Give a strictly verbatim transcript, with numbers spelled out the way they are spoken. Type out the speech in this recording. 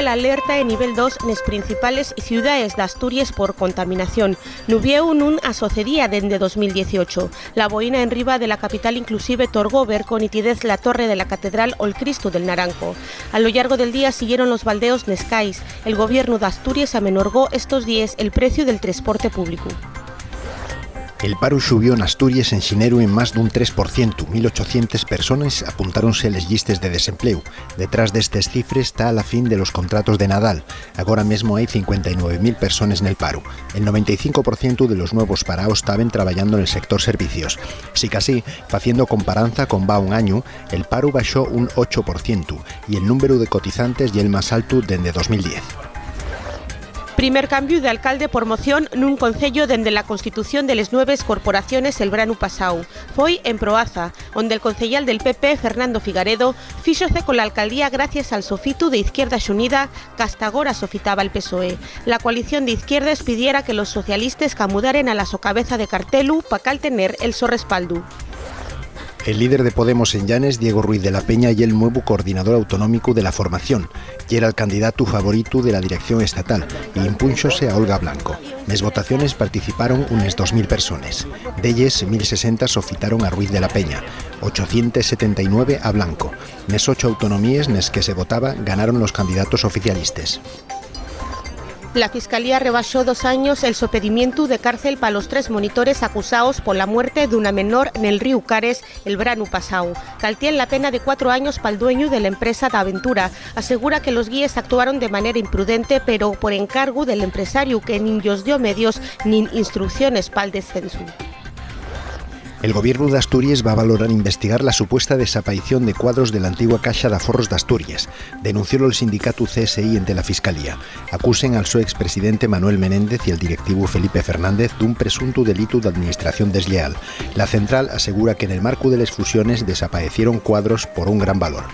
Alerta en nivel dos nes principales ciudaes d'Asturies por contaminación. N'Uviéu nun asocedía dende dos mil dieciocho. La boina enriba de la capital inclusive torgó ver con nitidez la torre de la catedral o'l Cristu del Naranco. A lo llargo del día siguieron los baldeos nes cais. El gobiernu d'Asturies amenorgó estos díes el preciu del tresporte públicu. El paru xubió n'Asturies en xineru en más d'un tres por cientu, mil ochocientes persones apuntáronse a les llistes de desempleu. Detrás d'estes cifres ta la fin de los contratos de Nadal. Agora mesmo hai cincuenta y nueve mil persones nel paru. El noventa y cinco por cientu de los nuevos paraos taben trabayando nel sector servicios. Sicasí, faciendo comparanza con va un añu, el paru baxó un ocho por cientu y el númberu de cotizantes ye'l más altu dende dos mil diez. Primer cambiu d'alcalde por moción nun concello dende la constitución de les nueves corporaciones el branu pasáu. Foi en Proaza, onde'l conceyal del P P, Fernando Figaredo, fíxose cola alcaldía gracies al sofitu de Izquierda Xunida, qu'hasta agora sofitaba'l PSOE. La coalición d'izquierdes pidiera que los socialistes camudaren a la so cabeza de cartelu pa caltener el so respaldu. El líder de Podemos en Llanes, Diego Ruiz de la Peña, ye'l nuevu coordinador autonómicu de la formación. Yera'l candidatu favoritu de la dirección estatal y impúnxose a Olga Blanco. Nes votaciones participaron unes dos mil persones. D'elles, mil sesenta sofitaron a Ruiz de la Peña, ochocientos setenta y nueve a Blanco. Nes ocho autonomíes nes que se votaba, ganaron los candidatos oficialistes. La Fiscalía rebaxó dos años el so pedimientu de cárcel pa los tres monitores acusaos pola muerte d'una menor nel ríu Cares el branu pasáu. Caltién la pena de cuatro años pal dueñu de l'empresa d'Aventura. Asegura que los guíes actuaron de manera imprudente, pero por encargu del empresariu, que nin-yos dio medios nin instrucciones pal descensu. El gobiernu d'Asturies va valorar investigar la supuesta desapaición de cuadros de l'antigua Caxa d'Aforros d'Asturies. Denunciólo'l sindicatu C S I ente la Fiscalía. Acusen al so expresidente Manuel Menéndez y al directivu Felipe Fernández d'un presuntu delitu d'administración desleal. La central asegura que nel marcu de les fusiones desapaecieron cuadros por un gran valor.